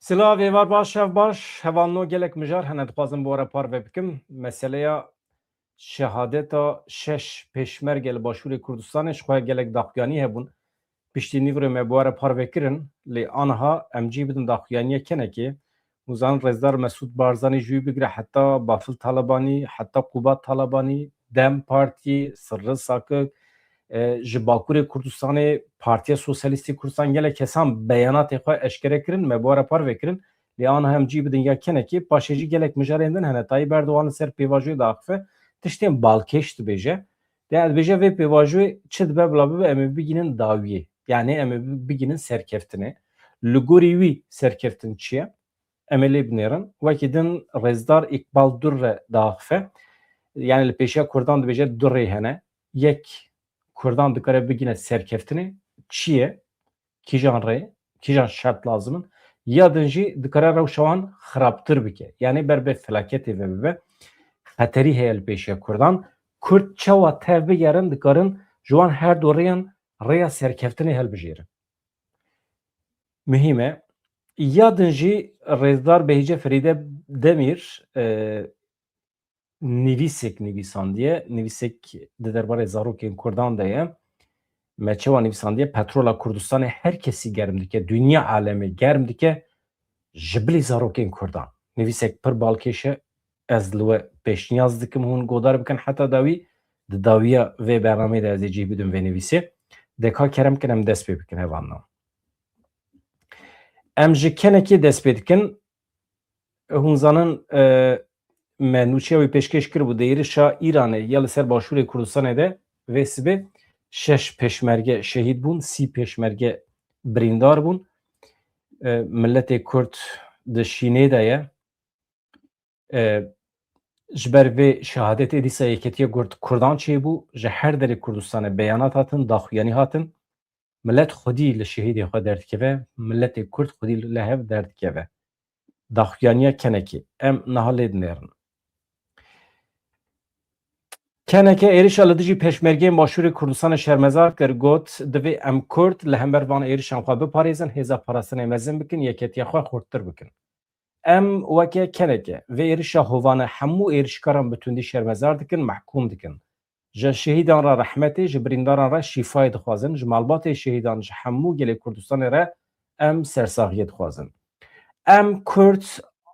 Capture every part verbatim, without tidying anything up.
Silav, êvar baş, şev baş. Hevalno, gelek mijar hene, dixwazim bi we re parve bikim. Meseleya şehadeta şeş pêşmerge li Başûrê Kurdistanê ji xwe gelek daxuyanî hebûn. Piştî nîvirê me bi we re parve kirin, lê aniha em cî bidin daxuyaniya kenekê. Hûn zanin Rêzdar Mesûd Barzanî ji wî bigire heta Bafil Talabanî, heta Qubat Talabanî, DEM Partî, Sirri Sakik, e, ji Bakurê Kurdistanê, Partiya Sosyalîstî Kurdistan, gelek kesan beyanatê xwe eşkere kirin, me bi we re parve kirin. Lê aniha em cî bidin ya kenekê, paşê jî gelek mijarên din hene. Tayyip Erdogan li ser pêvajoyê diaxife, tiştên balkêş dibêje. De dibêje vê pêvajoyê çi dibe bila bibe, em ê bigînin dawiyê. Yani em ê bi-, bigînin serkeftinê. Li gorî wî serkeftin çi ye? Em ê lê binêrin. Wekî din Rêzdar Îkbal Durre diaxife. Yani li pêşiya Kurdan dibêje du rê hene. Yek, Kurdan dikare bigîne serkeftinê. Çi ye? Kîjan rê, kîjan şert lazim in? Ya din jî dikare rewşa wan xirabtir bike. Yani ber bi felaketê ve bibe. Xeterî heye li pêşiya Kurdan. Kurd çawa tev bigerin, dikarin ji wan her du rêyan rêya serkeftinê hilbijêrin. Muhîm e. Ya din jî Rêzdar Behîce Ferîde Demîr, e, nivîsek nivîsandiye. Nivîsek di derbarê zarokên Kurdan de ye. Me çawa nivîsandiye? Petrola Kurdistanê her kesî germ dike, dinya alemê germ dike ji bilî zarokên Kurdan. Nivîsek pir balkêş e. Ez li we pêşniyaz dikim hûn godar bikin heta dawî. Di dawiya vê bernameyê de ez ê cih bidim vê nivîsê. De ka kerem kin em dest pê bikin, hevalno. Em ji kenekê dest pê dikin. Hûn zanin, e, me nûçeya wî pêşkêş kiribû, di êrişa Îranê ya li ser başûrê Kurdistanê de vê sibê şeş pêşmerge şehîd bûn, sî pêşmerge birîndar bûn. E, miletê Kurd di şînê de ye. E, ji ber vê şehadetê dîsa Yeketiya Kurd-, Kurdan çêbû, ji her derê Kurdistanê beyanat hatin, daxuyanî hatin. Milet xwedî li şehîdê xwe derdikeve, miletê Kurd xwedî li hev derdikeve. Daxuyaniya kenekê. Em niha lê dinêrin. Keneke êrişa li dijî pêşmergeyên Başûrê Kurdistanê şermezar kir, got, divê em Kurd li hember van êrişan xwe biparêzin, hêza parastinê mezin bikin, yeketiya xwe xurttir bikin. Em weke keneke vê êrişa hovane hemû êrişkaran bi tundî şermezar dikin, mehkûm dikin. Ji şehîdan re rehmetê, ji birîndaran re şîfayê dixwazin, ji malbatê şehîdan, ji hemû gelê Kurdistanê re em sersaxiyê dixwazin. Em Kurd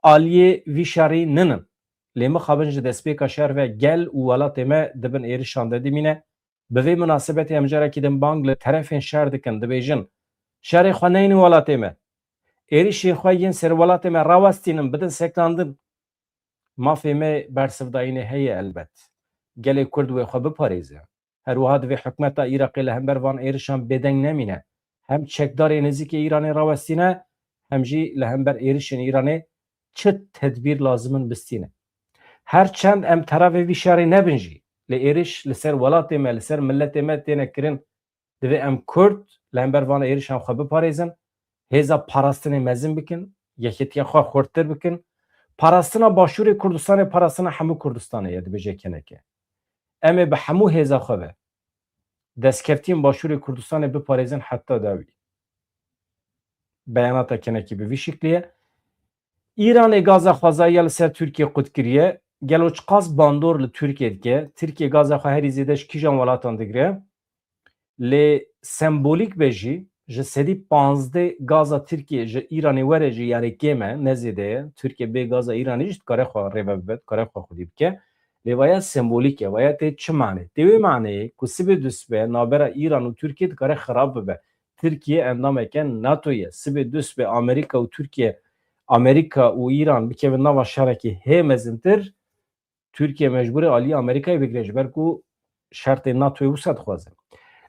aliyê vî şerî ninin. Lê mixabin ji destpêka şer ve gel û welatê me di bin êrişan de dimîne. Bi vê minasebetê em carekî din bang li terefên şer dikin, dibêjin, şerê xwe neynin welatê me. Êrişên xwe yên ser welatê me rawestînin, bidin sekinandin. Mafê me bersivdayînê heye elbet. Gelê Kurd wê xwe biparêze. Her wiha divê hikûmeta Iraqê li hember van êrişan bêdeng nemîne. Hem çekdarê nêzîkê Îranê rawestîne, hem jî li hember êrişên Îranê çi tedbîr lazim in bistîne. Her çend em terefê vî şerê nebin jî, lê êriş li ser welatê me, li ser miletê me têne kirin. Divê em Kurd li hember van êrişan xwe biparêzin, hêza parastinê mezin bikin, yeketiya xwe xurttir bikin. Parastina Başûrê Kurdistanê parastina hemû Kurdistanê ye, dibêje keneke. Em ê bi hemû hêza xwe ve destkeftiyên Başûrê Kurdistanê biparêzin heta dawî. Beyanata kenekî bi vî şiklî ye. Îranê gaza xwezayî ya li ser Tirkiye qut kiriye. Gelo çiqas bandor li Tirkiye dike? Tirkiye gaza xwe herî zêde ji kîjan welatan digire? Lê sembolîk be jî, ji sedî panzdeh gaza Tirkiye ji Îranê were jî, yani kêm e, ne zêde ye. Tirkiye bê gaza Îranê jî dikare xwe rêve bibe, dikare xwe xwedî bike. Lê vaya sembolîk e, vaya tê çi manê? Tê wê maneyê ku sibê dusbe navbera Îran û Tirkiye dikare xirab bibe. Tirkiye endameke NATO ye. Sibê dusbe Amerîka û Tirkiye, Amerîka û Îran bikevin nava şerekî hê mezintir, Tirkiye mecbûr e aliyê Amerîkayê bigire, ji ber ku şertê NATOyê wisa dixwaze.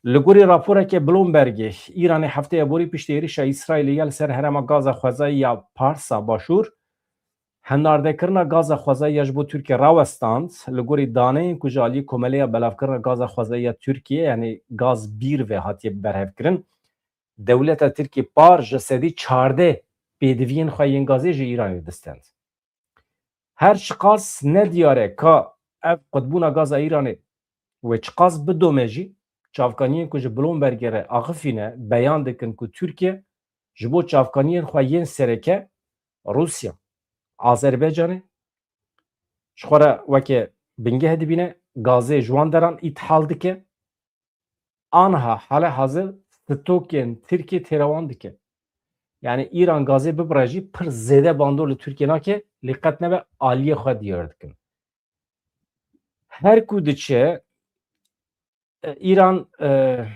Li gorî raporeke Bloombergê, Îranê hefteya borî piştî êrişa Îsraîlê ya li ser herêma Gaza xwezayî ya Parsa Başûr, hindardekirina gaza xwezayî ya ji bo Tirkiye rawestand. Li gorî daneyên ku ji aliyê Komeleya Belavkirina Gaza Xwezayî ya Tirkiye, yani Gazbîr ve hatiye berhevkirin, dewleta Tirkî par ji sedî çardeh pêdiviyên xwe yên gazê ji Îranê distend. Her çiqas nediyar e ka ev qutbûna gaza Îranê wê çiqas bidome jî, çavkaniyên ku ji Bloombergê re axifîne beyan dikin ku Tirkiye ji bo çavkaniyên xwe yên sereke Rûsya, Azerbaycanê ji xwe re weke bingeh dibîne, gazê ji wan deran îthal dike. Anha hale hazir stokên Tirkiyê têra wan dike. Yani Îran gazê bibire jî pir zêde bandor li Tirkiyê nake, lê qet nebe aliyê xwe diyar dikin. Her ku diçe, e, Îran, e,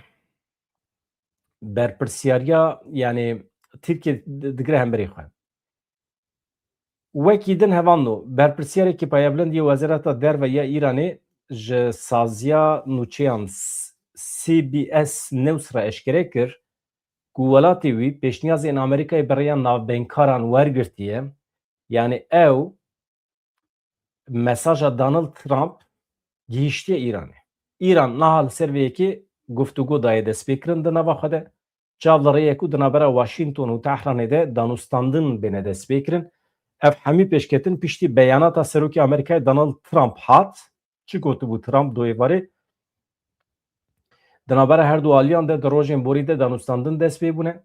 berpirsiyariya, yani Tirkiye di-, digire hemberî xwe. Wekî din hevalno, berpirsiyareke payebilind yê Wezareta Derve ya Îranê ji saziya nûçeyan S-, C B S News re eşkere kir ku welatê wî pêşniyazên Amerîkayê bi rêya navbeynkar wergirtiye, yani ew mesaja Donald Trump gihîştiye Îranê. Îran niha li ser vê yekê guftûgo daye destpêkirin di nava xwe de. Çav li rêyek û di navbera Washington û Tehranê de danûstandin bêne destpêkirin. Ev hemî pêşketin piştî beyanata Serokê Amerîkayê Donald Trump hat. Çi gotibû Trump do êvarê? Di navbera her du aliyan de di rojên borî de danûstandin dest pê bûne.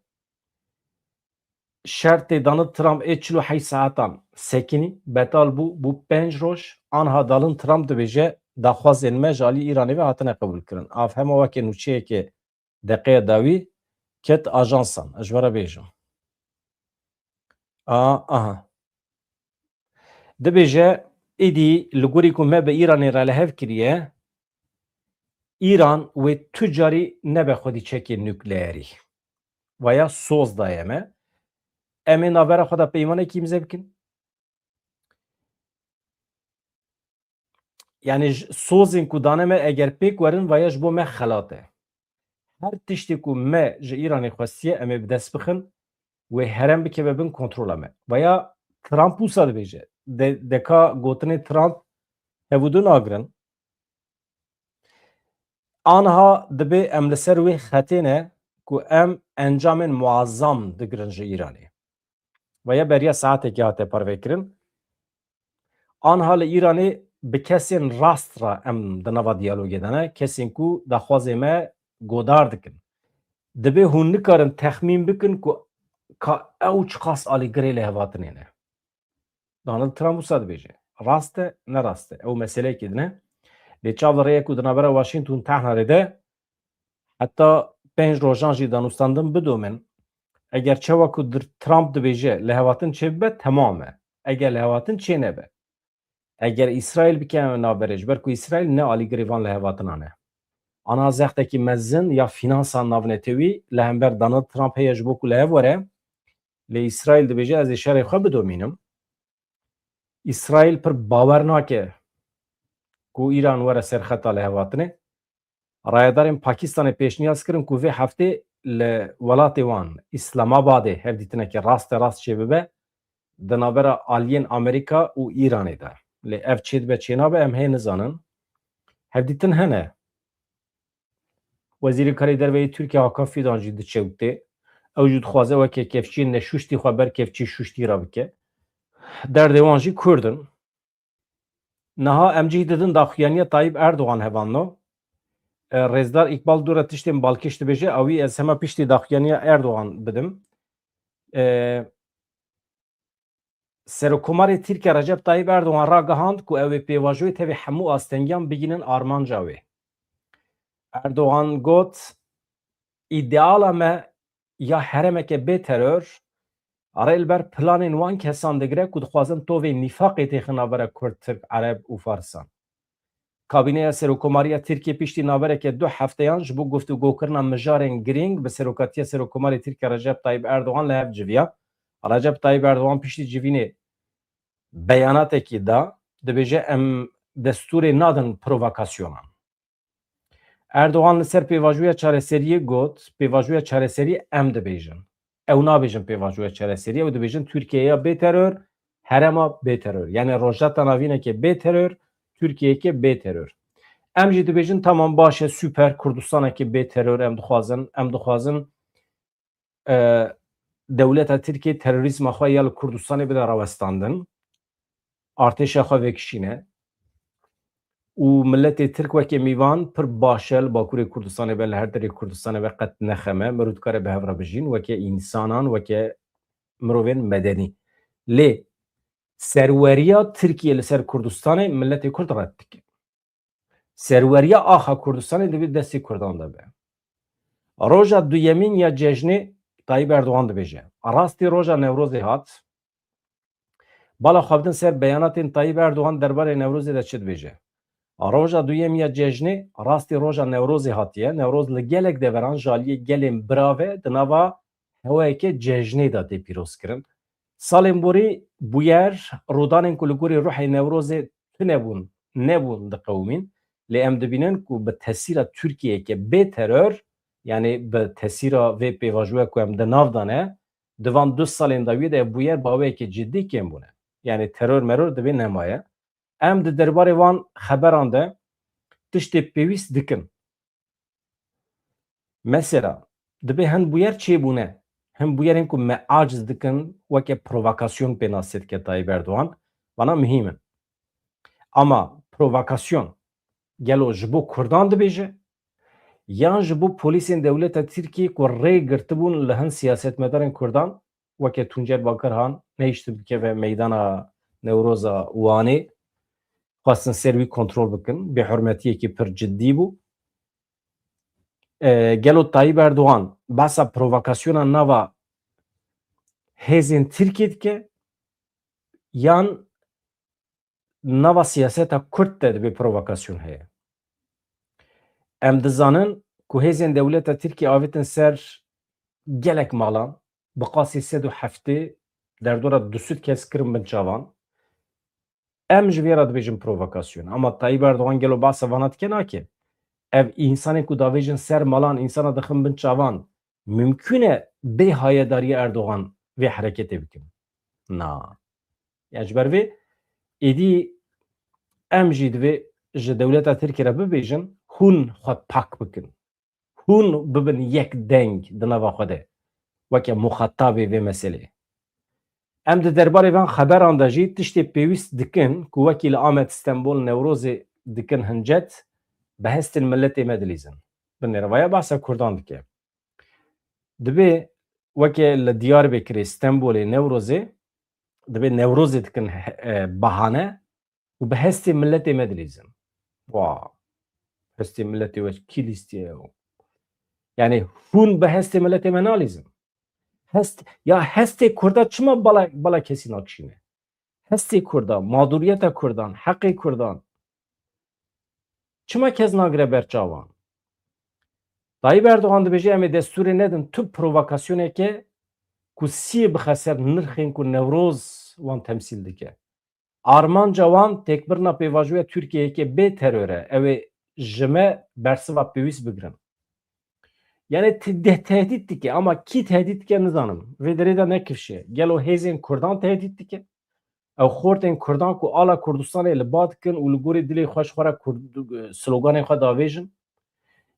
Şertê Donald Trump ê çil û heşt saetan sekinî, betal bû, bû pênc roj. Anha Donald Trump dibêje, daxwazên me ji alî Îranê ve hatine qebûlkirin. Av hema weke nûçeyeke deqeya dawî ket ajansan. Ez ji we re bêjim. A, aha. Dibêje, êdî li gorî ku me bi Îranê re li hev kiriye, Îran wê tu carî nebe xwedî çekê nukleerî. Vaya soz daye me. Em ê navbera xwe de peymanekî îmze bikin. Yani ji sozên ku dane me eger pêk werin, vaya ji bo me xelat e. Her tiştê ku me ji Îranê xwestiye, em ê bi dest bixin, wê herem bikeve bin kontrola me. Vaya Trump wisa dibêje. De, deka gotinê Trump hevûdu nagirin. Anha dibê em li ser wê xetê ne ku em encamên muazzam digirin ji Îranê. Vaya beriya saetekê hate parvekirin. Anha li Îranê bi kesên rast re em di nava diyalogê de ne, kesên ku daxwazê me godar dikin. Dibê hûn nikarin texmîn bikin ku ka ew çiqas alîgirê lêhevatinê ne. Donald Trump wisa dibêje. Rast e, ne rast e. Ew meseleyekî din e. Lê çav li rêyek û di navbera Washington Tehnarê de heta pênc rojan jî danûstandin bidomin. Eger çawa ku dir-, Trump dibêje lêhevatin çêbibe, temam e. Eger lêhevatin çênebe, eger Îsraîl bikeve navberê, ji ber ku Îsraîl ne alîgirê van lêhevatinan e. Ana zextekî mezin ya fînansan navnetewî li hember Donald Trump heye ji bo ku li hev were, lê Îsraîl dibêje, ez ê şerê xwe bidomînim. Îsraîl pir bawer nake ku Îran were ser xeta lêhevatinê. Rayedarên Pakistanê pêşniyaz kirin ku vê heftê li welatê wan, Îslamabadê, hevdîtineke raste rast çêbibe di navbera aliyên Amerîka û Îranê de. Lê ev çêdibe çênabe em hê nizanin. Hevdîtin hene. Wezîrê Karê Derve yê Tirkiye Hakan Fidan jî diçe û tê. Ew jî dixwaze weke kevçiyên neşuştî xwe ber kevçiyê şuştî re bike. Derdê wan jî Kurd in. Niha em cih didin daxuyaniya Tayyip Erdogan hevalno. E, Rêzdar Îkbal dû re tiştên balkêş dibêje, ewî ez hema piştî daxuyaniya Erdogan bidim. E, Serokkomarê Tirkiye Recep Tayyip Erdogan ragihand ku ew ê pêvajoyê tevî hemû astengiyan bigînin armanca wê. Erdogan got, îdeala me ya herêmeke bê teror, rê li ber planên wan kesan digire ku dixwazin tovê nîfaqê têxin navbera Kurd, Tirk, Ereb û Farisan. Kabîneya Serokkomariya Tirkiyê piştî navbereke du hefteyan ji bo guftûgokirina mijarên girîng bi serokatiya Serokkomarê Tirkiye Recep Tayyip Erdogan li hev civiya. Recep Tayyip Erdogan piştî civînê beyanatekî da, dibêje, em destûrê nadin provokasyonan. Erdogan li ser pêvajoya çareseriyê got, pêvajoya çareseriyê em dibêjin. Ew nabêjin pêvajoya çareseriyê, ew dibêjin Tirkiye ya bê teror, herêma bê teror. Yani Rojhilata Navîneke bê teror, Tirkiyeyeke bê teror. Em jî dibêjin, tamam, baş e, super, Kurdistaneke bê teror em dixwazin, em dixwazin, e, dewleta Tirkiye terorîzma xwe ya li Kurdistanê bide rawestandin. Artêşa xwe vekişîne. Û miletê Tirk weke mîvan pir baş e, li Bakurê Kurdistanê be, li her derê Kurdistanê be, qet nexem e. Mirov dikare bi hev re bijîn, weke însanan, weke mirovên medenî. Lê serweriya Tirkiye li ser Kurdistanê miletê Kurd red dike. Serweriya axa Kurdistanê divê destê Kurdan de be. Roja duyemîn ya cejnê Tayyip Erdogan dibêje. Rastî roja Newrozê hat. Bala xwe bidin ser beyanatên Tayyip Erdogan derbarê Newrozê de çi dibêje. Roja duyem ya cejnê rastî roja Newrozê hatiye. Newroz li gelek deveran ji aliyê gelên bira ve di nava hewayeke cejnê de tê pîrozkirin. Salên borî bûyer rûdanên ku li gorî ruhê Newrozê tune bûn, nebûn diqewimîn. Lê em dibînin ku bi tesîra Tirkiyeyeke bê teror, yanî bi tesîra vê pêvajoya ku em di nav de ne, di van du salên dawiyê de bûyer bi awayeke cidî kêm bûne. Yanî teror meror divê nemaye. Em di derbarê van xeberan de tiştê pêwîst dikin. Mesela, dibê hin bûyer çêbûne, hin bûyerên ku me aciz dikin, weke provokasyon pê nasê dike Tayyip Erdogan, vana muhîm in. Ama provokasyon gelo ji bo Kurdan dibêje, yan ji bo polîsên dewleta Tirkiyê ku rê girtibûn li hin siyasetmedarên Kurdan, weke Tuncer Bakirhan, nehiştin bikeve meydana Newroza Wanê, xwestin ser wî kontrol bikin. Bêhurmetiyekî pir cidî bû. E, gelo Tayyip Erdogan behsa provokasyona nava hêzên Tirkiyê dike, yan nava siyaseta Kurd de dibê provokasyon heye? Em dizanin ku hêzên dewleta Tirkiyê avêtin ser gelek malan, bi qasî sed û heftê, derdora du sed kes kirin bin çavan. Em ji vê re dibêjin provokasyon. Ama Tayyip Erdogan gelo behsa vana dike nake? Ev însanên ku davêjin ser malan, însana dixin bin çavan, mimkûn e bê hayedariya Erdogan vê hereketê bikin? Na. Ya ji ber vê êdî em jî divê ji dewleta Tirkiyê re bibêjin, hûn xwe pak bikin. Hûn bibin yek deng di nava xwe de weke muxatabê vê meselê. Em di derbarê van xeberan de jî tiştê pêwîst dikin ku wekî li Amed, Stenbol, Newrozê dikin hincet, bi hestên miletê me dilîzin. Binêre vaya behsa Kurdan dike. Dibê weke li Diyarbekirê, Stenbolê, Newrozê, dibê Newrozê dikin he-, e, bahane û bi hestê miletê me dilîzin. Wa, hestê miletê we kî lîstiye yo? Yani hûn bi hestê miletê me nalîzin. Hest, ya hestê Kurda çima bala, bala kesî nakişîne? Hestê Kurda, mağduriyeta Kurdan, heqê Kurdan çima kes nagire ber çavan? Tayyip Erdogan dibêje, em ê destûrê nedin tu provokasyoneke ku siyê bixe ser nirxên ku Newroz wan temsîl dike. Armanca wan têkbirina pêvajoya Tirkiyeyeke bê teror e. Ew ê ji me bersiva pêwîst bigirin. Yani te-, de tehdît dike, ama kî tehdît dike nizanim. Vê derê de ne kifşe. Gelo hêzên Kurdan tehdît dike? Ew xortên Kurdan ku ala Kurdistanê li ba dikin û li gorî dilê xwe ji xwe re Kurd-, sloganên xwe davêjin?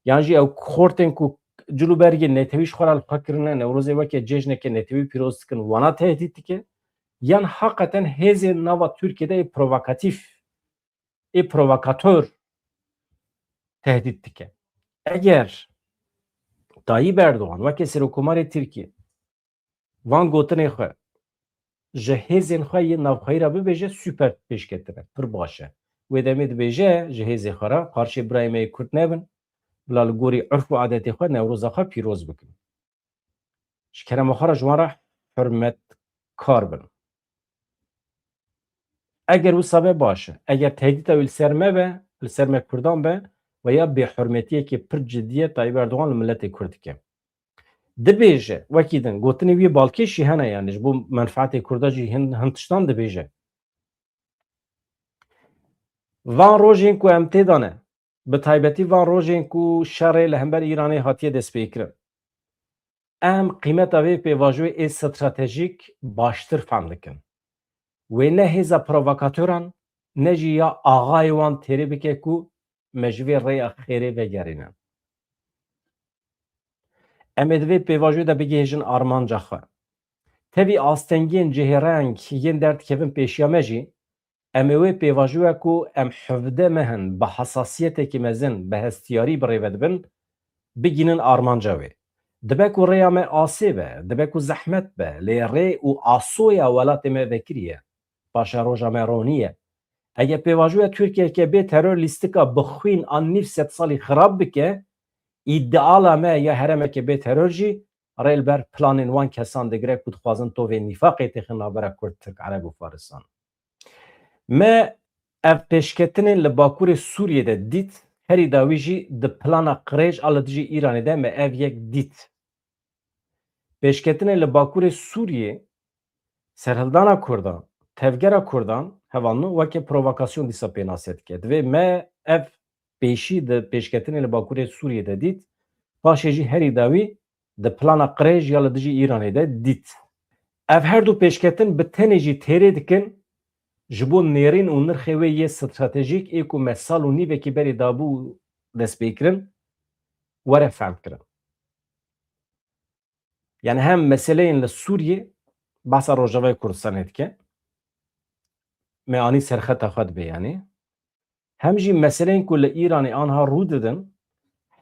Yan jî ew xortên ku cil û bergên netewî ji xwe re li xwe kirine, Newrozê weke cejneke netewî pîroz dikin, wana tehdît dike? Yan haqeten hêzên nava Tirkiyê de ê provokatîf, ê provokator tehdît dike? Eger Tayyip Erdogan weke Serokkomarê Tirkiyê van gotinê xwe ji hêzên xwe yên navxweyî re bibêje, super pêşketine, pir baş e. Wê demê dibêje ji hêzê xwe re, qarşê birayê me yê Kurd nebin, bila li gorî urf û adetê xwe Newroza xwe pîroz bikin. Ji kerema xwe re ji wan re hurmetkar bin. Eger wisa be baş e. Eger tehdîta wî li ser me be, li ser me Kurdan be, veya bêhurmetiyekê pir cidî ye Tayyip Erdogan li miletê Kurd dike. Dibêje, wekî din, gotinê wî balkêş jî hene, yani ji bo menfaetê Kurda jî hin, hin tiştan dibêje. Van rojên ku em tê de ne, bi taybetî van rojên ku şerê li hember Îranê hatiye destpêkirin, em qîmeta vê pêvajoyê ê stratejîk baştir fehm dikin. Wê ne hêza provokatoran, ne jî ya axayê wan têrê bike ku me ji vê rêya xêrê vegerîne. Em ê di vê pêvajoyê de bigihêjin armanca xwe. Tevî astengiyên cihêreng yên derdikevin pêşiya me jî, em ê wê pêvajoya ku em hevdeh meh in bi hesasiyetekî mezin, bi hestiyarî bi rê ve dibin, bigînin armanca wê. Dibe ku rêya me asê be, dibe ku zehmet be, lê rê û asoya welatê me vekirî ye. Paşeroja me ronî ye. Eger pêvajoya Tirkiyeyeke bê teror lîstika bi xwîn an nîv sed salî xirab bike, îdeala me ya herêmeke bê teror jî rê li ber planên wan kesan digire ku dixwazin tovê nîfaqê têxin navbera Kurd, Tirk, Ereb û Farisan. Me ev pêşketinên li Bakurê Sûriyê de dît, herî dawî jî di plana qirêj a li dijî Îranê de me ev yek dît. Pêşketinên li Bakurê Sûriyê, serhildana Kurdan, tevgera Kurdan, hevalno weke provokasyon dîsa pênase dike. Divê me ev pêşî di pêşketinê li Bakurê Sûriyê de dît, paşê jî herî dawî di plana qirêj ya li dijî Îranê de dît. Ev her du pêşketin bi tenê jî têrê dikin, ji bo nêrîn û nirxê wê yê stratejîk ê ku me sal û nîvekî berê dabû destpêkirin, were fehmkirin. Yani hem meseleyên li Sûriyê, behsa Rojavayê Kurdistanê dike, me anî serxeta xwe dibe yani. Hem jî meseleyên ku li Îranê anha rû didin,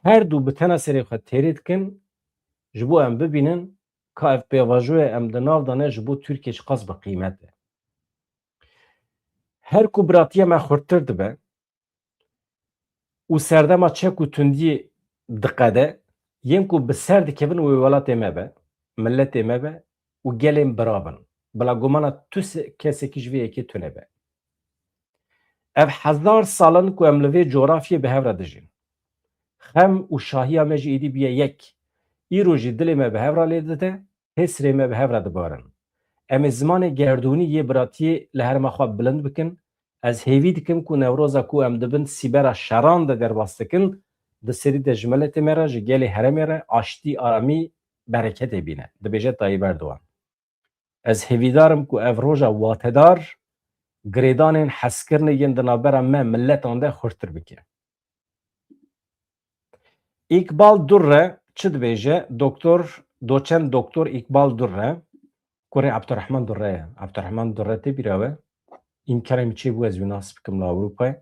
her du bi tena serê xwe têrê dikin, ji bo em bibînin ka ev pêvajoya em di nav de ne ji bo Tirkiye çiqas bi qîmet e. Her ku biratiya me xurttir dibe û serdema çek û tundiyê diqede, yên ku bi ser dikevin wê welatê me be, miletê me be û gelên bira bin. Bila gumana tu se-, kesekî ji vê yekê tune be. Ev hezar sal in ku em li vê coğrafyê bi hev re dijîn. Xem û şahiya me jî êdî bûye yek. Îro jî dilê me bi hev re lê dide, hêsrê me bi hev re dibarin. Em ê zimanê gerdûnî yê biratiyê li herêma xwe bilind bikin. Ez hêvî dikim ku Newroza ku em di bin sîbera şeran de derbas dikin, di serî de ji miletê me re, ji gelê herêmê re aştî, aramî, bereketê bîne, dibêje Tayyip Erdogan. Ez hêvîdar im ku ev roja watedar girêdanên hezkirinê yên di navbera me miletan de xurttir bike. Îkbal Durre çi dibêje? Doktor, doçent Doktor Îkbal Durre, kurê Abdurrahman Durre ye. Abdurrahman Durre tê bîra we? Îmkanê min çêbû ez wî nas bikim li Ewropayê.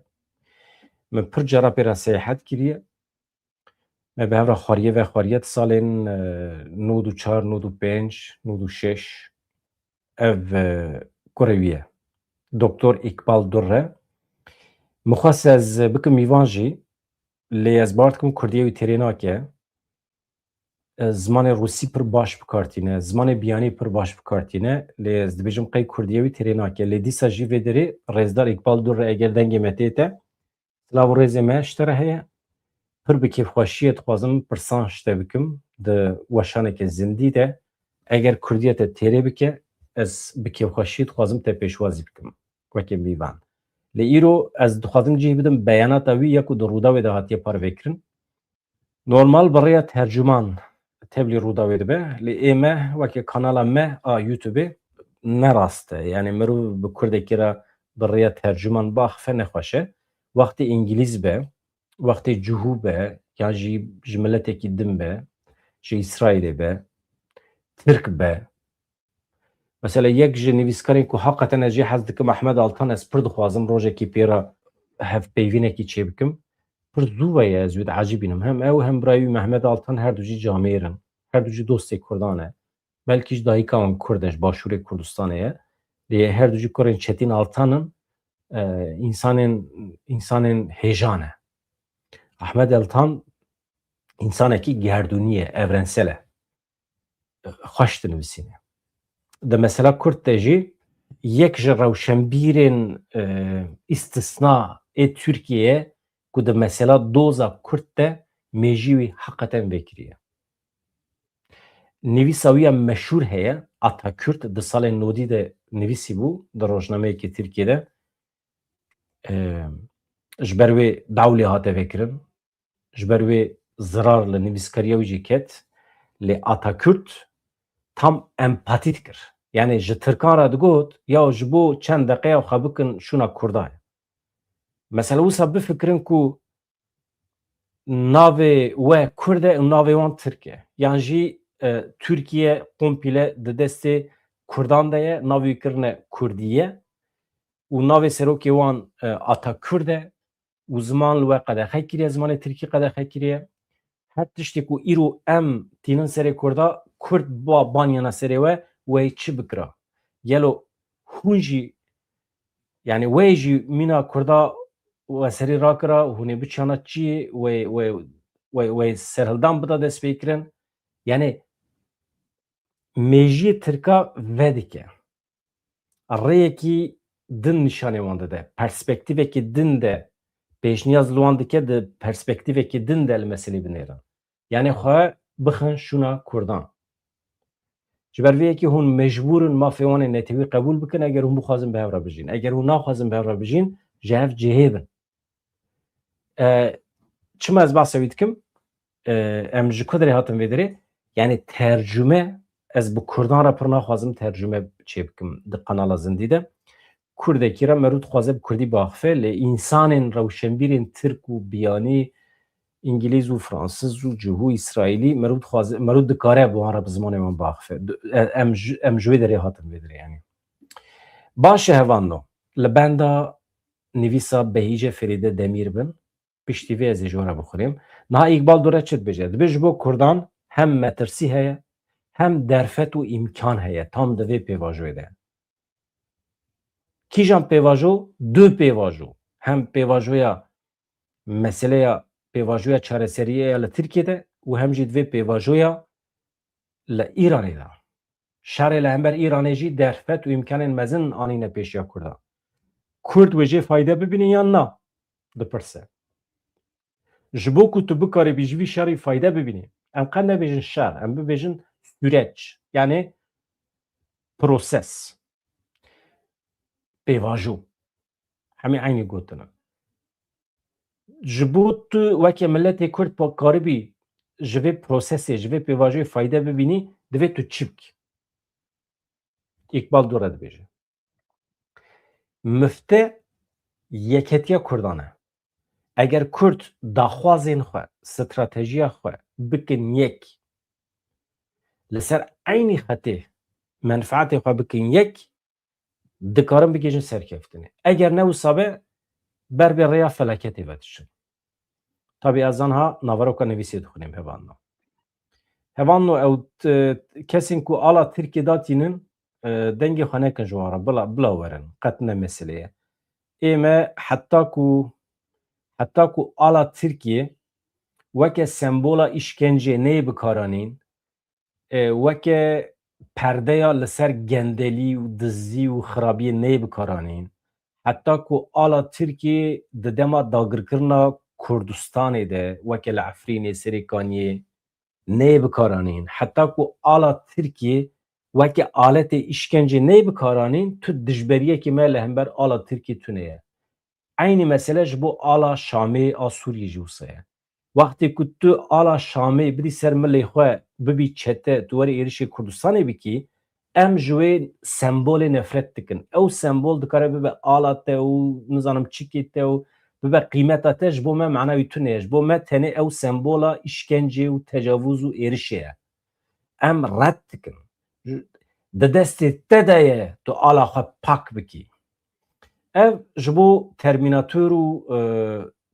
Min pir cara pê re seyahet kiriye. Me bi hev re xwariye vexwariye di salên, e, nod û çar, nod û pênc, nod û şeş. Ev, e, kurê wî ye. Doktor Îkbal Durre. Min xwest ez bikim mîvan jî, lê ez bawer dikim Kurdiye wî têrê nake. E, zimanê Rûsî pir baş bi kar tîne, zimanê biyanî pir baş bi kar tîne, lê ez dibêjim qey Kurdiye wî têrê nake. Lê dîsa jî vê derê Rêzdar Îkbal Durre eger dengê me tê te, Silav û rêzê me ji te re heye. Pir bi kêfxweşiyê dixwazim pirsan ji te bikim di weşaneke zindî de. Eger Kurdiye te têrê bike, ez bi kêfxweşiyê dixwazim te pêşwazî bikim weke mîvan. Lê îro ez dixwazim cih bidim beyanata wî ya ku di Rûdawê de hatiye parvekirin. Normal bi rêya tercûman tevlî Rûdawê dibe, lê ê me weke kanala me a YouTubeê ne rast e. Yanî mirov bi kurdekî re bi rêya tercûman biaxife nexweş e. Wextê îngilîz be, wextê cihû be, yan jî ji miletekî din be, ji Îsraîlê be, Tirk be, Mesela yek ji nivîskarên ku heqeten ez jê hez dikim, Ehmed Altan, ez pir dixwazim rojekî pê re hevpeyvînekî çêbikim. Pir zû ve ye ez wî diecibînim. Hem ew hem birayê wî Mehmet Altan her du jî camêr in. Her du jî dostê Kurdan e. Belkî ji dayika wan Kurd e, ji Başûrê Kurdistanê ye. Lê her du jî kurên Çetîn Altan in. E, însanên, însanên hêja ne. Ehmed Altan însanekî gerdûnî ye, evrensel e. Xweş dinivîsîne. Di mesela Kurd de jî yek ji rewşenbîrên, e, îstisna ê Tirkiyeyê ku di mesela doza Kurd de mêjî wî heqeten vekirî ye. Nivîsa wî ya meşhûr heye, Atakürt, di salên nodî de nivîsîbû di rojnameyekê Tirkiyê de. E, ji ber wê dewlê hate vekirin. Ji ber wê zirar li nivîskariya wî jî ket, lê Atakürt tam empatî dikir. Yanî ji Tirkan re digot, ya ji bo çend deqeya xwe bikin şûna Kurdan. Mesela wisa bifikirin ku navê we Kurd e û navê wan Tirk e. Yan jî, e, Tirkiye kompîle di destê Kurdan de ye, navê wî kirine Kurdiye û navê serokê wan, e, Atakürd e. û ziman li we qedexe kiriye, zimanê tirkî qedexe kiriye. her tiştê ku îro em tînin serê Kurda, Kurd ba banyana serê we, wê çi bikira? Gelo hûn jî, yani wê jî mîna Kurda we serî rakira, hûn ê biçana çi, wê, wê, wê, wê serhildan bida destpêkirin? Yani mêjiyê Tirka vedike. Rêyekî din nîşanê wan dide. Perspektîvekî din de pêşniyaz li wan dike, di perspektîvekî din de li meselê binêrin. Yani xwe bixin şûna Kurdan. Ji ber vê yekê hûn mecbûr in mafê wan ê netewî qebûl bikin, eger hûn bixwazin bi hev re bijîn. Eger hûn naxwazin bi hev re bijîn, ji hev cihê bin. E, çima ez behsa wî dikim? E, em ji ku derê hatin vê derê? Yani tercüme, ez bi Kurdan re pir naxwazim tercüme çê bikim di kanala Zindî de. Kurdekî re merû dixwaze bi Kurdî biaxife, lê însanên rewşenbîrên Tirk û biyanî, Îngilîz û Fransiz û cihû Îsraîlî merû dixwaze, merû dikare bi wan re bi zimanê wan biaxife. Du-, e, em ji, em ji wê derê hatin vê derê yani. Baş e hevalno, li benda nivîsa Behîce Ferîde Demîr bin, piştî vê ez ê ji we re bixwînim. Niha Îqbal Dure çi dibêje? Dibê ji bo Kurdan hem metirsî heye, hem derfet û îmkan heye tam di vê pêvajoyê de. Kîjan pêvajo? Du pêvajo. Hem pêvajoya meseleya, pêvajoya çareseriyê ya li Tirkiyê de û hem jî di vê pêvajoya li Îranê de. Şerê li hember Îranê jî derfet û îmkanên mezin anîne pêşiya Kurdan. Kurd wê jê fayde bibîne yan na? Dipirse. Ji bo ku tu bikaribî ji vî şerî fayde bibînî, em qet nebêjin şer, em bibêjin süreç, yani proses, pêvajo. Hemî eynî gotin in. Ji bo tu weke miletê Kurd bikaribî ji vê prosesê, ji vê pêvajoyê fayde bibînî, divê tu çi bikî? Îqbal Dure dibêje. Mifte yeketiya Kurdan e. Eger Kurd daxwazên xwe, stratejiya xwe bikin yek, li ser eynî xetê menfaetê xwe bikin yek, dikarin bigihîjin serkeftinê. Eger ne wisa be, ber vê rêya felaketê ve diçin. Tabî ez anha naveroka nivîsê dixwînim hevalno. Hevalno ew t-, kesên ku ala Tirkiyê datînin, e, dengê xwe nekin ji wan re, bila, bila werin, qet ne meselê ye. Ê me heta ku, heta ku ala Tirkiyê weke sembola îşkencê neyê bikaranîn, e, weke perdeya li ser gendelî û dizî û xirabiyê neyê bikaranîn, heta ku ala Tirkiyê di dema dagirkirina Kurdistanê de, weke li Efrînê, Serêkaniyê, neyê bikaranîn, heta ku ala Tirkiyê weke aletê îşkencê neyê bikaranîn, tu dijberiyekî me li hember ala Tirkiyê tune ye. Eynî mesele ji bo ala Şamê a Sûriyê jî wisa ye. Wextê ku tu ala Şamê bidî ser milê xwe, bibî çete, tu werî êrişê Kurdistanê bikî, em ji wê sembolê nefret dikin. Ew sembol dikare bibe ala te û nizanim çikê te û bibe qîmeta te, ji bo me mana wî tune ye. Ji bo me tenê ew sembola îşkencê û tecavûz û êrişê ye. Em red dikin. Di destê te de ye tu ala xwe pak bikî. Ev ji bo Terminator û, e,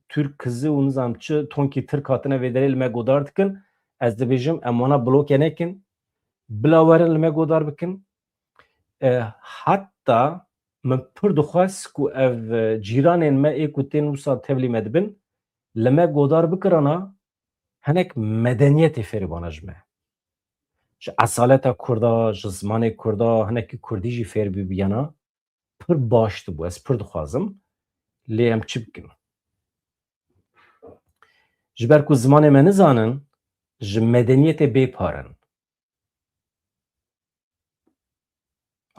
Türk kızı û nizam çi tonkî Tirk hatine vê derê li me godar dikin. Ez dibêjim em wana bloke nekin. Bila werin li me godar bikin. E, heta min pir dixwest ku ev, e, cîranên me ê ku tên wisa tevlî me dibin, li me godar bikirana, hinek medeniyetê fêr bana ji me. Ji esaleta Kurda, ji zimanê Kurda, hinekî Kurdî jî fêr bibiyana, pir baş dibû. Ez pir dixwazim, lê em çi bikin? Ji ber ku zimanê me nizanin, ji medeniyetê bê par in.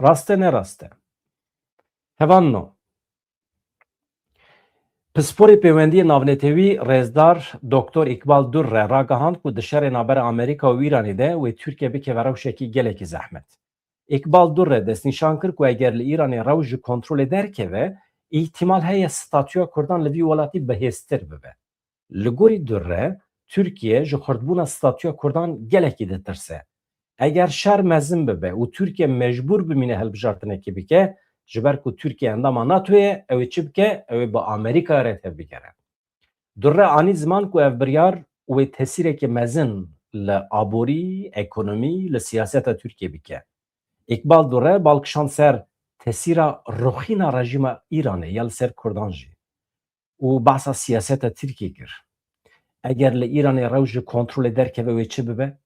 Rast e, ne rast e? Hevalno, Pisporê Pêwendiyê Navnetewî Rêzdar Doktor Îkbal Durre ragihand ku di şerê navbera Amerîka û Îranê de wê Tirkiye bikeve rewşekî gelekî zehmet. Îkbal Durre destnîşan kir ku eger li Îranê rewş ji kontrolê derkeve, îhtimal heye statûya Kurdan li vî welatî bihêztir bibe. Li gorî Durre, Tirkiye ji xurtbûna statûya Kurdan gelekî ditirse. Eger şer mezin bibe û Tirkiye mecbûr bimîne hilbijartinekê bike, ji ber ku Tirkiye endama NATO ye, ew ê çi bike? Ew ê bi Amerîkaya re tevbigere. Durre anî ziman ku ev biryar wê tesîrekê mezin li aborî, ekonomî, li siyaseta Tirkiyê bike. Îkbal Dure bal kişand ser tesîra rixîna rejîma Îranê ya li ser Kurdan jî û behsa siyaseta Tirkiyê kir. Eger li Îranê rew ji kontrolê derkeve wê çi bibe?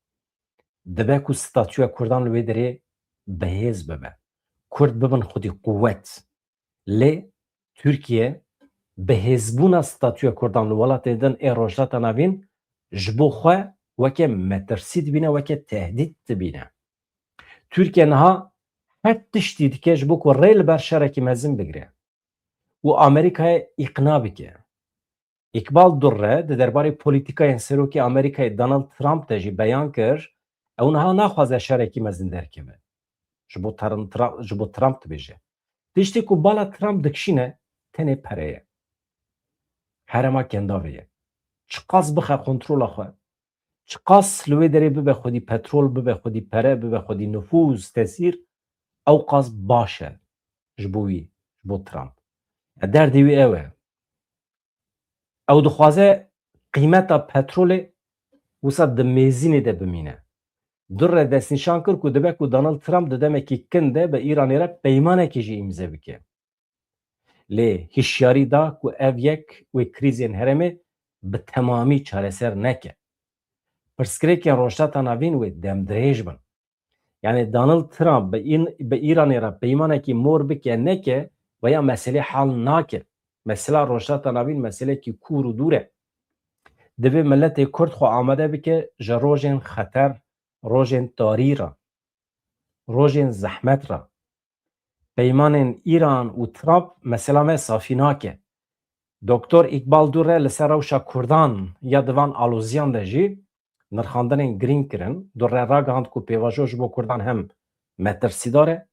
Dibe ku statûya Kurdan li wê derê bihêz bibe. Kurd bibin xwedî quwet. Lê Tirkiye bihêzbûna statûya Kurdan li welatên din ê Rojhilata Navîn ji bo xwe weke metirsî dibîne, weke tehdît dibîne. Tirkiye niha her tiştî dike ji bo ku rê li ber şerekî mezin bigire û Amerîkayê îqna bike. Îkbal Durre di derbarê polîtîkayên serokê Amerîkayê Donald Trump de jî beyan kir, ew niha naxwaze şerekî mezin derkeve. Ji bo Trump, ji bo Trump dibêje. Tiştê ku bala Trump dikişîne tenê pere ye. Herêma Kendavê ye. Çiqas bixe kontrola xwe, çiqas li wê derê bibe xwedî petrol, bibe xwedî pere, bibe xwedî nifûz, tesîr, ew qas baş e ji bo wî, ji bo Trump. Ya derdê wî ew e. Ew dixwaze qîmeta petrolê wisa di mêzînê de bimîne. Durre destnîşan kir ku dibe ku Donald Trump di demekî kin de bi Îranê re peymanekê jî îmze bike. Lê hişyarî da ku ev yek wê krîzên herêmê bi temamî çareser neke. Pirsgirêkên Rojhilata Navîn wê demdirêj bin. Yani Donald Trump bi, in, bi Îranê re peymanekî mor bike neke, veya meselê hal nake. Mesela Rojhilata Navîn meselekî kûr û dûr e. Divê miletê Kurd xwe amade bike ji rojên xeter, rojên tarî re, rojên zehmet re. Peymanên Îran û Trump mesela me safî nake. Doktor Îkbal Dure li ser rewşa Kurdan ya di van aloziyan de jî nirxandinên girîng kirin. Dure ragihand ku pêvajo ji bo Kurdan hem metirsîdar e,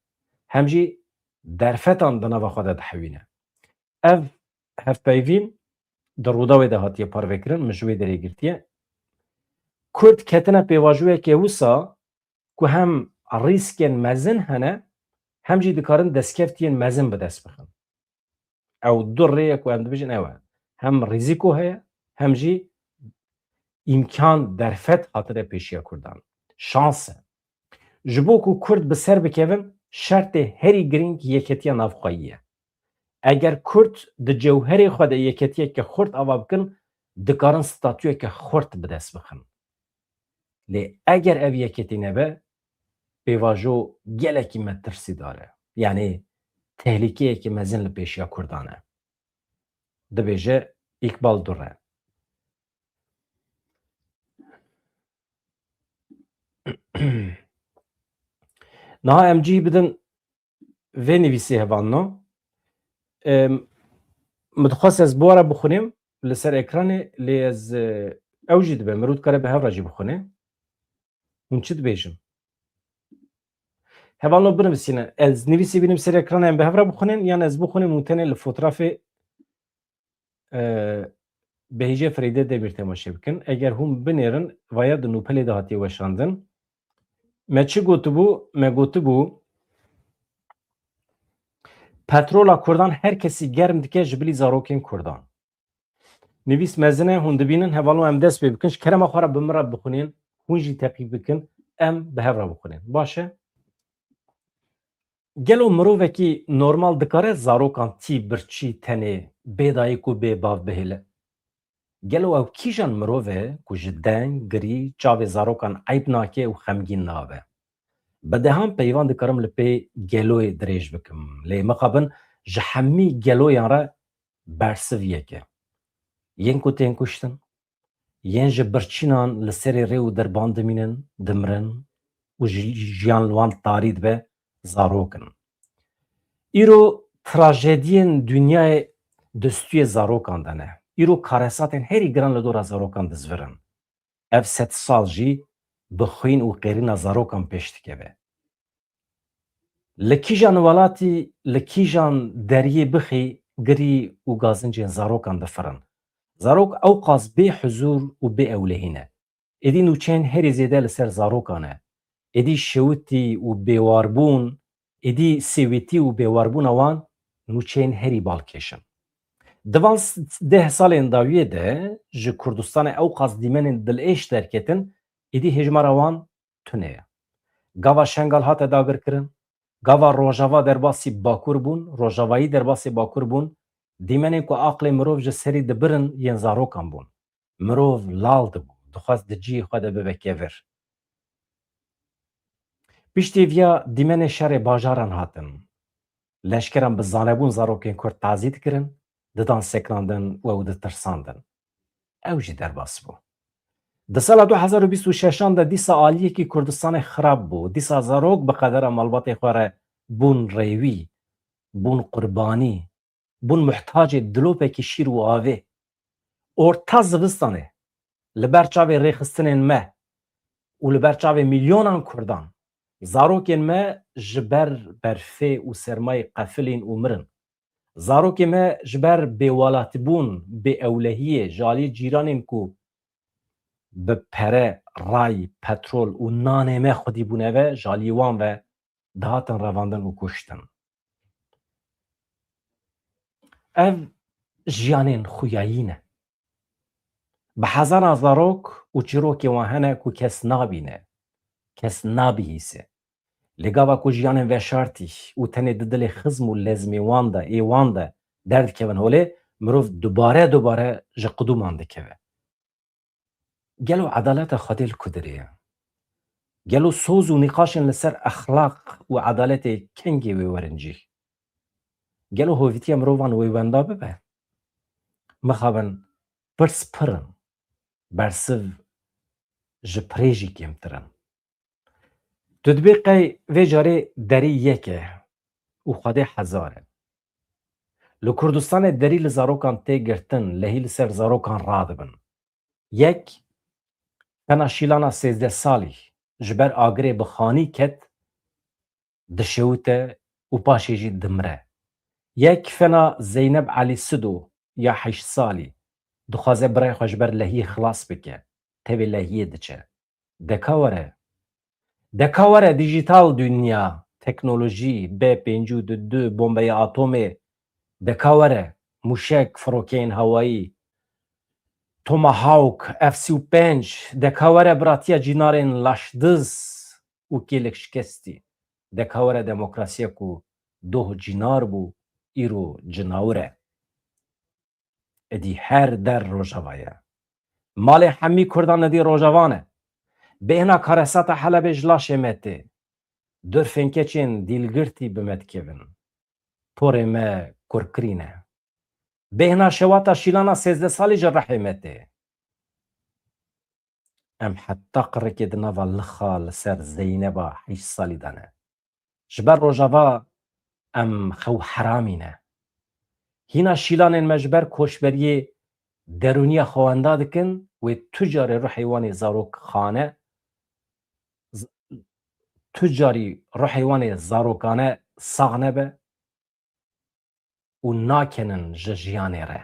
hem jî derfetan di nava xwe de dihewîne. Ev hevpeyvîn di Rûdawê de hatiye parvekirin, min ji wê derê girtiye. Kurd ketine pêvajoyeke wisa ku hem rîskên mezin hene, hem jî dikarin destkeftiyên mezin bi dest bixin. Ew du rêye ku em dibêjin ew e. Hem rîzîko heye, hem jî îmkan, derfet hatine pêşiya Kurdan. Şans e. Ji bo ku Kurd bi ser bikevin, şertê herî girîng yeketiya navxweyî ye. Eger Kurd di cewherê xwe de yeketiyeke xurt ava bikin, dikarin statuyeke xurt bi dest bixin. Lê eger ev yeketî nebe, pêvajo gelekî metirsîdar e. Yanî tehlîkeyekî mezin li pêşiya Kurdan e. Dibêje Îkbal Dure. Niha em cî bidin vê nivîsê hevalno. Em, min dixwest ez bi we re bixwînim li ser ekranê, lê ez, e, ew jî dibe, mirov dikare bi hev re jî bixwîne. Hûn çi dibêjin? Hevalno binivîsîne. Ez nivîsê bînim ser ekranê, em bi hev re bixwînin, yan ez bixwînim û tenê li fotrafê, e, Behîce Firêdê Demîr temaşe bikin. Eger hûn binêrin, vaya di nûpelê de hatiye weşandin. Me çi gotibû? Me gotibû, petrola Kurdan her kesî germ dike ji bilî zarokên Kurdan. Nivîs mezin e, hûn dibînin, hevalno em dest pê bikin, ji kerema xwe re bi min re bixwînin, hûn jî teqîb bikin, em bi hev re bixwînin. Baş e? Gelo mirovekî normal dikare zarokan tî, birçî, tenê, bê dayik û bê bav bihêle? Gelo ew kîjan mirov e ku ji deng, girî, çavê zarokan eyb nake û xemgîn nabe? Bi dehan peyvan dikarim li pê geloyê dirêj bikim, lê mixabin ji hemî geloyan re bersiv yek e. Yên ku tên kuştin, yên ji birçînan li serê rê û derban dimînin, dimirin û ji jiyan li wan tarî dibe, zarok in. Îro trajediyên dinyayê di stûyê zarokan de ne. Îro karesatên herî giran li dora zarokan dizvirin. Ev sed sal jî bi xwîn û qêrîna zarokan pêş dikeve. Li kîjan welatî, li kîjan deriyê bixî, girî û gazincên zarokan difirin. Zarok ewqas bê huzûr û bê ewlehî ne. Êdî nûçeyên herî zêde li ser zarokan e. Êdî şewitî û bêwarbûn, êdî sêwîtî û bêwarbûna wan nûçeyên herî balkêş in. Di van s-, deh salên dawiyê de ji Kurdistanê ewqas dîmenên dilêş derketin, êdî hêjmara wan tune ye. Gava Şengal hate dagirkirin, gava Rojava derbasî Bakur bûn, Rojavayî derbasî Bakur bûn, dîmenên ku aqlê mirov ji serî dibirin yên zarokan bûn. Mirov lal dibû, dixwest di cihê xwe de bibe kevir. Piştî viya dîmenê şerê bajaran hatin. Leşkeran bi zanebûn zarokên Kurd tazî dikirin, didan sekinandin û ew ditirsandin. Ew jî derbas bû. Di sala du hezar û bîst û şeşan de dîsa aliyekî Kurdistanê xirab bû. Dîsa zarok bi qedera malbatê xwe re bûn rêwî, bûn qurbanî, bûn muhtacê dilopekî şîr û avê. Orta zivistanê, li ber çavê rêxistinên me û li ber çavê milyonan Kurdan, zarokên me ji ber berfê û sermayê qefilîn û mirin. Zarokê me ji ber bêwelatîbûn, bêewlehiyê ji aliyê cîranên ku bi pere, ray, petrol û nanê me xwedî bûne ve, ji aliyê wan ve dihatin revandin û kuştin. Ev jiyanên xuyayî ne. Bi hezaran zarok û çîrokê wan hene ku kes nabîne, kes nabihîse. Lê gava ku jiyanên veşartî û tenê di dilê xizm û lezmê wan de, ê wan de derdikevin holê, mirov dubare dubare ji qidûman dikeve. Gelo edaleta Xwedê li ku dirê ye? Gelo soz û nîqaşên li ser exlaq û edaletê kengê wê werin cîh? Gelo hovîtiya mirovan wê wenda bibe? Mixabin, pirs pir in, bersiv ji pirê jî kêmtir in. Tu dibê qey vê carê derî yek e û Xwedê hezar e. Li Kurdistanê derî li zarokan tê girtin, lehî li ser zarokan radibin. Yek, fena Şîlana sêzdeh salî ji ber agirê bi xanî ket, dişewite û paşê jî dimire. Yek fena Zeyneb Elî Sido ya heşt salî dixwaze birayê xwe ji ber lehiyê xilas bike, tevê lehiyê diçe. De ka were. De ka were, dîjîtal dinya, teknolojî, B pêncî û du, bombeyê atomê. De ka were, mûşek, firokeyên hewayî, Tomahawk, F sî û pênc, de ka were biratiya cînarên laşdiz û kêlek şikestî. De ka were demokrasiya ku doh cînar bû, îro cinawir e. Êdî her der Rojava ye. Malê hemî Kurdan êdî Rojava ne. Bêhna karesata Helebê ji laşê me tê. Durfên keçên dîlgirtî bi me dikevin. Porê me kurkirî ne. Bêhna şewata Şîlana sêzdeh salî ji rihê me tê. Em heta qirikê di nava lixa li ser Zeyneba heşt salî de ne. Ji ber Rojava em xew heramî ne. Hîna Şîlanên me ji ber koçberiyê derûniya xwe wenda dikin, wê tu carê ruhê wan ê zarokxane, z-, tu carî ruhê wan ê zarokane sax nebe û nakenin ji jiyanê re.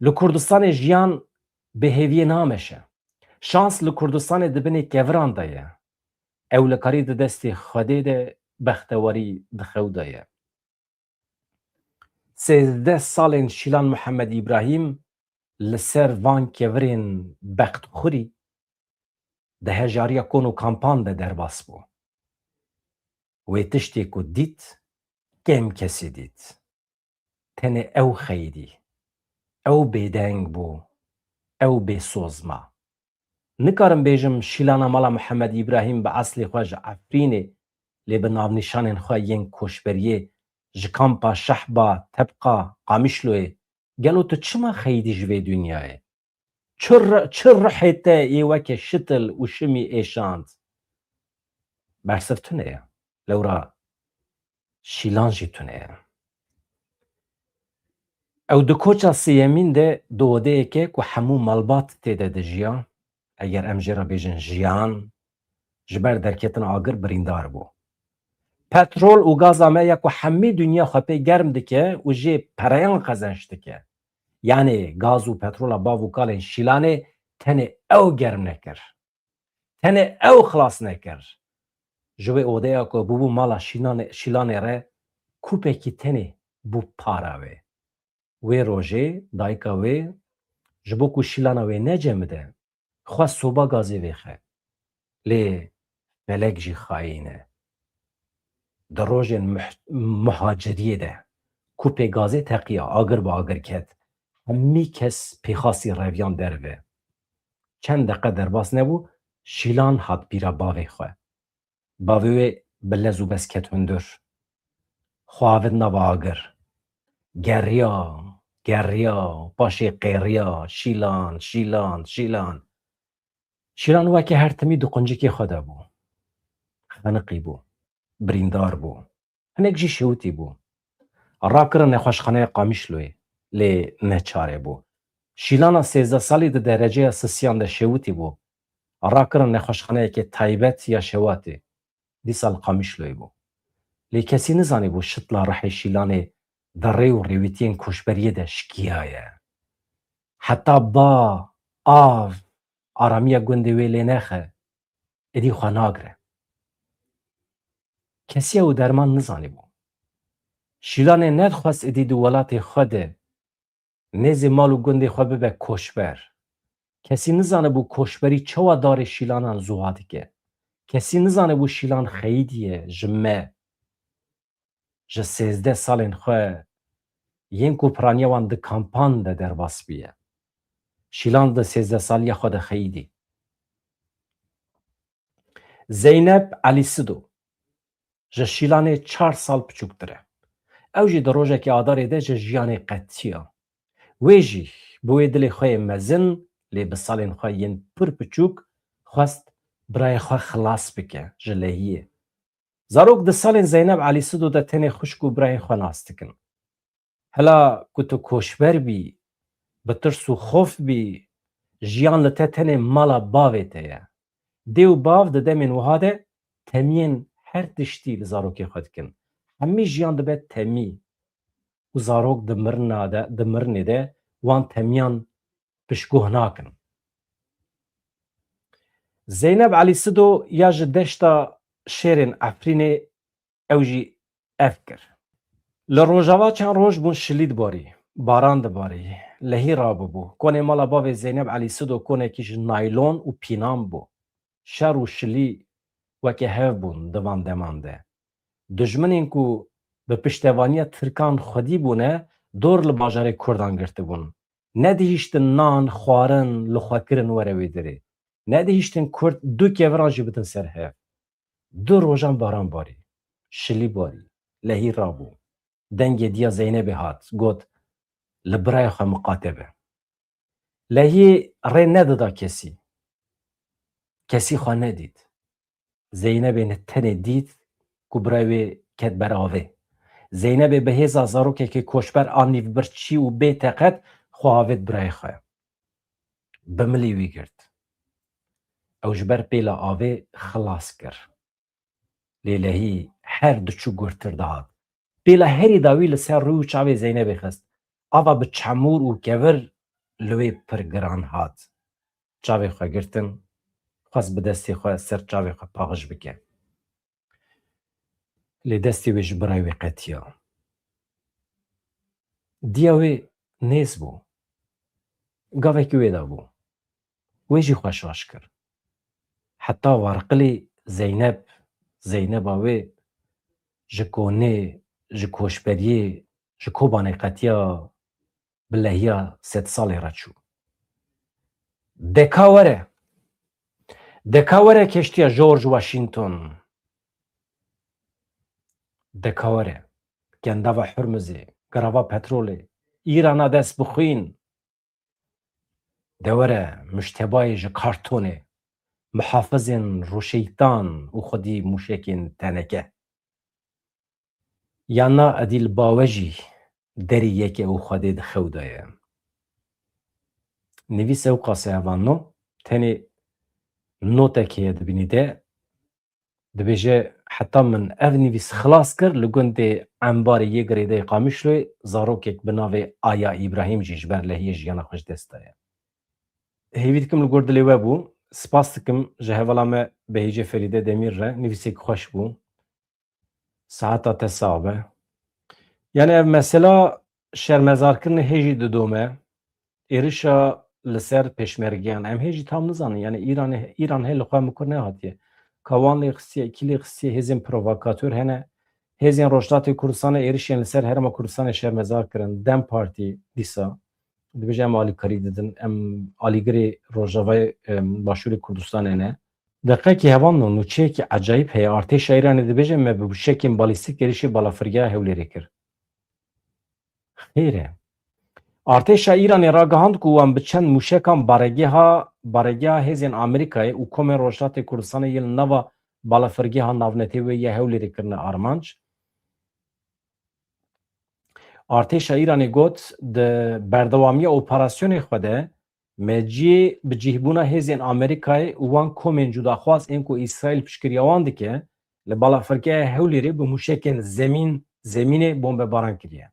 Li Kurdistanê jiyan bi hêviyê nameşe. Şans li Kurdistanê di binê keviran de ye. Ewlekarî di destê Xwedê de, bextewarî di xew de ye. Sêzdeh salên Şîlan Mihemed Îbrahîm li ser van kevirên bextxurî di hejariya kon û kampan de derbas bû. Wê tiştê ku dît, kêm kesî dît. Tenê ew xeyidî. Ew bêdeng bû. Ew bêsoz ma. Nikarim bêjim Şîlana mala Mihemed Îbrahîm bi eslê xwe ji Efrînê, lê bi navnîşanên xwe yên koçberiyê ji kampa Şehba, Tebqa, Qamişloyê. Gelo tu çima xeyidî ji vê dinyayê? Çi ri-, çi rihê te yê weke şitil û şimî êşand? Bersiv tune ye. Lewra Şîlan jî tune ye. Ew di koça sêyemîn de di odeyeke ku hemû malbat tê de dijiya, eger em jê re bêjin jiyan, ji ber derketina agir birîndar bû. Petrol û gaza me ya ku hemî dinya xwe pê germ dike û jê pereyan qezenç dike. Yanê gaz û petrola bav û kalên Şîlanê tenê ew germ nekir. Tenê ew xilas nekir. Ji wê odeya ku bûbû mala Şîlanê, Şîlanê re kûpekî tenê bû para wê. Wê rojê dayika wê ji bo ku şîlana wê necemide, xwest soba gazê vêxe. Lê felek jî xayîn e. Di rojên muh-, muhaciriyê de ku pê gazê teqiya, agir bi agir ket, hemî kes pêxasî reviyan derve. Çend deqe derbas nebû, şîlan hat bîra bavê xwe. Bavê wê bi lez û bez ket hundir. Xwe avêt nava agir. Geriya, geriya, paşê qêriya, şîlan, şîlan, şîlan. Şîlan weke her timî di quncikê xwe de bû. Xeniqî bû, birîndar bû. Hinek jî şewitî bû. Rakirin nexweşxaneya Qamişloyê, lê neçare bû. Şîlana sêzdeh salî di dereceya sisiyan de şewitî bû. Rakirin nexweşxaneyeke taybet ya şewatê. Dîsa li Qamişloyê bû. Lê kesî nizanîbû şitla rihê şîlanê di rê û rêwîtiyên koçberiyê de şikiyaye. Heta ba, av, aramiya gundê wê lê nexe, êdî xwe nagire. Kesî ew derman nizanîbû. Şîlanê nedixwest êdî di welatê xwe de nêzî mal û gundê xwe bibe koçber. Kesî nizanibû koçberî çawa darê şîlanan zuha dike. Kesî nizanibû şîlan xeyidî ye ji me, ji sêzdeh salên xwe yên ku piraniya wan di kampan de derbas bûye. Şîlan di sêzdeh saliya xwe de xeyidî. Zeynep Elîsido ji Şîlanê çar sal piçûktir e. Ew jî di rojekê Adarê de ji jiyanê qetiya. Wê jî bi wê dilê xwe yê mezin, lê bi salên xwe yên pir piçûk, xwest birayê xwe xilas bike ji lehiyê. Zarok di salên Zeynep Elîsido de tenê xwişk û birayên xwe nas dikin. Hela ku tu koçber bî, bi tirs û xof bî, jiyan li te tenê mala bavê te ye. Dê û bav di demên wiha de temiyên her tiştî li zarokê xwe dikin. Hemî jiyan dibe temî û zarok di mirina de, di mirinê de wan temiyan piştguh nakin. Zeynep Elîsido ya ji deşta şêrên Efrînê ew jî ev kir. Li Rojava çend roj bûn şilî dibarî, baran dibarî, lehî rabibû. Konê mala bavê Zeynep Elîsido konekî ji naylon û pînan bû. Şer û şilî weke hev bûn di van deman de. Dijminên ku bi piştevaniya Tirkan xwedî bûne, dor li bajarê Kurdan girtibûn. Nedihîştin nan, xwarin, lixwekirin were wê derê. Nedihîştin Kurd du keviran jî bidin ser hev. Du rojan baran barî. Şilî barî. Lehî rabû. Dengê diya Zeynebê hat. Got, li birayê xwe miqate be. Lehiyê rê nedida kesî. Kesî xwe nedît. Zeynebê ne tenê dît ku birayê wê ket ber avê. Zeynebê bi hêza zarokekê koçber a nîvbirçî û bê teqet xwe avêt birayê xwe. Bi milî wî girt. Ew ji ber pêla avê xilas kir. Lê lehî her diçû gurtir dihat. Pêla herî dawî li ser rû û çavê Zeynebê xist. Ava bi çemûr û kevir li wê pir giran hat. Çavê xwe girtin, xwest bi destê xwe ser çavê xwe paxij bike. Lê destê wê ji birayê wê qetiya. Diya wê nêz bû. Gavekî wê de bû. Wê jî xwe şaş kir. Heta warqilî Zeynep, Zeyneba wê ji konê, ji koçberiyê, ji Kobanê qetiya bi lehiya sedsalê re çû. Deka were. Deka were keştiya George Washington. Deka were. Kendava Hurmizê, girava petrolê, Îrana dest bi xwîn. De were, muştebayê ji kartonê, muhafizên rûşeytan û xwedî mûşekên teneke. Ya na edî li ba we jî derî yeke û Xwedê di xew de ye. Nivîs ewqas e hevalno, tenê notek heye di binî de, dibêje, heta min ev nivîs xilas kir, li gundê Embarê yê Girêdayê Qamişloyê zarokek bi navê Aya Îbrahîm jî ji ber lehiyê jiyana xwe ji dest daye. Hêvî dikim li gor dilê we bû. Spas dikim ji hevala me Behîce Ferîde Demîr re. Nivîsek xweş bû. Saeta te sax be. Yani ev mesela şermezarkirinê hê jî didome, êrişa li ser pêşmergeyan. Em hê jî tam nizanin, yani Îranê, Îran hê li xwe mikur nehatiye. Ka wan lê xistiye, kî lê xistiye, hêzên provokator hene. Hêzên Rojhilatê Kurdistanê êrişên li ser Herêma Kurdistanê şermezar kirin. DEM Partî dîsa dibêje em alîkarî didin, em alîgirê Rojavayê, em, Başûrê Kurdistanê ne. Deqekî hevalno, nûçeyekî ecayîb heye. Artêşa Îranê dibêje me bi mûşekên balîstîk êrişî balafirgeha Hewlêrê kir. Xêr e. Artêşa Îranê ragihand ku wan bi çend mûşekan baregeha, baregeha hêzên Amerîkayê û komên Rojhilatê Kurdistanê yên li nava balafirgeha navneteweyî ya Hewlêrê kirine armanc. Artêşa Îranê got, di berdewamiya operasyonê xwe de me cihê bi cihbûna hêzên Amerîkayê û wan komên cudaxwaz ên ku Îsraîl piştgiriya wan dike, li balafirgeha Hewlêrê bi mûşekên zemîn, zemînê bombebaran kiriye.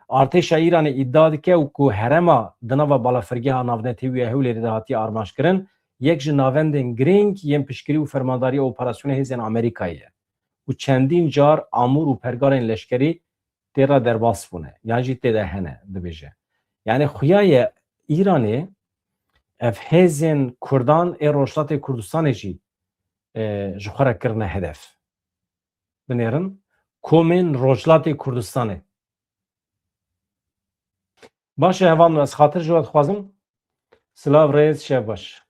Artêşa Îranê îdia dike û ku herêma di nava balafirgeha navnetewî ya Hewlêrê de hatiye armanc kirin, yek ji navendên girîng yên piştgirî û fermandariya operasyonê hêzên Amerîkayê ye û çendîn car amûr û pergalên leşkerî tê re derbas bûne, yan jî tê de hene, dibêje. Yani xuya ye Îranê ev hêzên Kurdan ê Rojhilatê Kurdistanê jî, e, ji xwe re kirine hedef. Binêrin, komên Rojhilatê Kurdistanê. Baş e, hevalno, ez xatir ji we dixwazim. Silav, rêz, şev baş.